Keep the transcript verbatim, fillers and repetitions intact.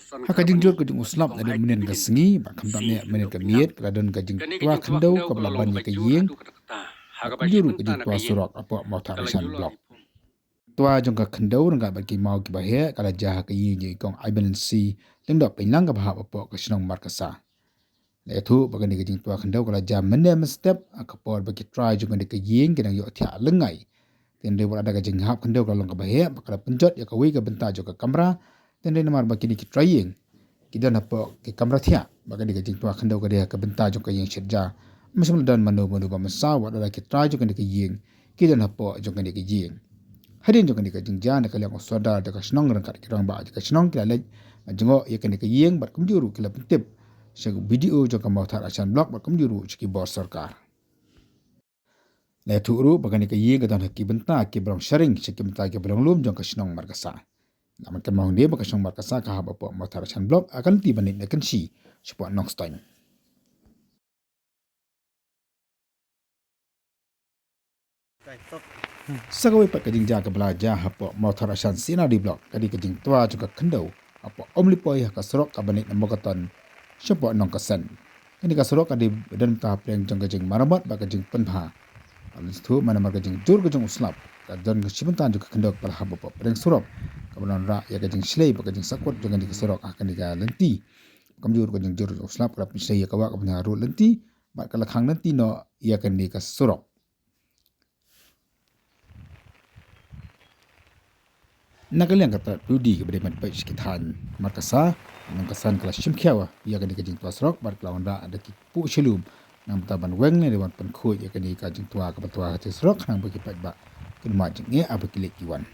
Ha ka jingjur ka jong u slap naduh mynnin ka sngi bad khamtam eh mynnin ka miet ka la don ka jingtwa khyndew kaba la ban ïa ka ïing, bad kumjuh ruh ka jingtwa surok hapoh Mawthadraishan Block. Twa jong ka khyndew ryngkat bad ki maw kiba heh ka la jia ha ka ïing jong i Kong Ivan Lensi Lyngdoh Pynlang kaba hap hapoh ka shnong Markasa. La ïathuh ba kane ka jingtwa khyndew ka la jia mynne mynstep ha ka por ba ki trai jong kane ka ïing ki dang ïoh thiah lyngngai. Hynrei wat la da ka jinghap khyndew ka la long kaba heh bad ka la pynjot ïa kawei ka bynta jong ka kamra. Hynrei namar ba kine ki trai ïing ki don hapoh ki kamra thiah, bad kane ka jingtwa khyndew ka dei ha ka bynta jong ka ïing shet ja. Ym shym la don mano mano ba mynsaw wat la da ki trai jong kane ka ïing ki don hapoh jong kane ka ïing. Hadien jong kane ka jingjia na ka liang u sordar jong ka shnong ryngkat ki rangbah jong ka shnong ki la leit jngoh ïa kane ka ïing bad kumjuh ruh ki la pyntip sha u B D O jong ka Mawthadraishan Block bad kumjuh ruh sha ki bor sorkar. La ïathuh ruh ba kane ka ïing ka don ha ki bynta kiba long sharing sha ki bynta kiba long lum jong ka shnong Markasa. Namar ka mawhynde ba ka shnong Markasa ka hap hapoh Mawthadraishan Block ha ka lynti ban leit na Kynshi shapoh Nongstoiñ. Sa kawei pat ka jingjia kaba la jia hapoh Mawthadraishan C and RD Block ka dei ka jingtwa jong ka khyndew hapoh Umlipoi ha ka surok kaba leit na Mawkaton shapoh Nongkasen. Kane ka surok ka dei ba don mynta hapdeng jong ka jingmaramot bad ka jingpynbha. Ka la ïathuh ba namar ka jingjur ka jong u slap ka don ka shi bynta jong ka khyndew kaba la hap hapoh pdeng surok kaba la wanrah ïa ka jingshlei bad ka jingsakut jong kane ka surok ha kane ka lynti. Kumjuh ruh ka jingjur jong u slap ka la pynshlei ïa ka wah kaba na rud lynti bad ka la khang lynti noh ïa kane ka surok. Na ka liang ka tnat pudi kaba dei ban peit sha ki thaiñ Markasa, Nongkasen ka la shim khia ïa kane ka jingtwa surok bad ka la wanrah da ki puh shalum na ka bynta ban weng ne ban pynkhuid ïa kane ka jingtwa kaba twa ha ka surok khnang ba ki paidbah kin mad jingeh haba ki leit ki wan.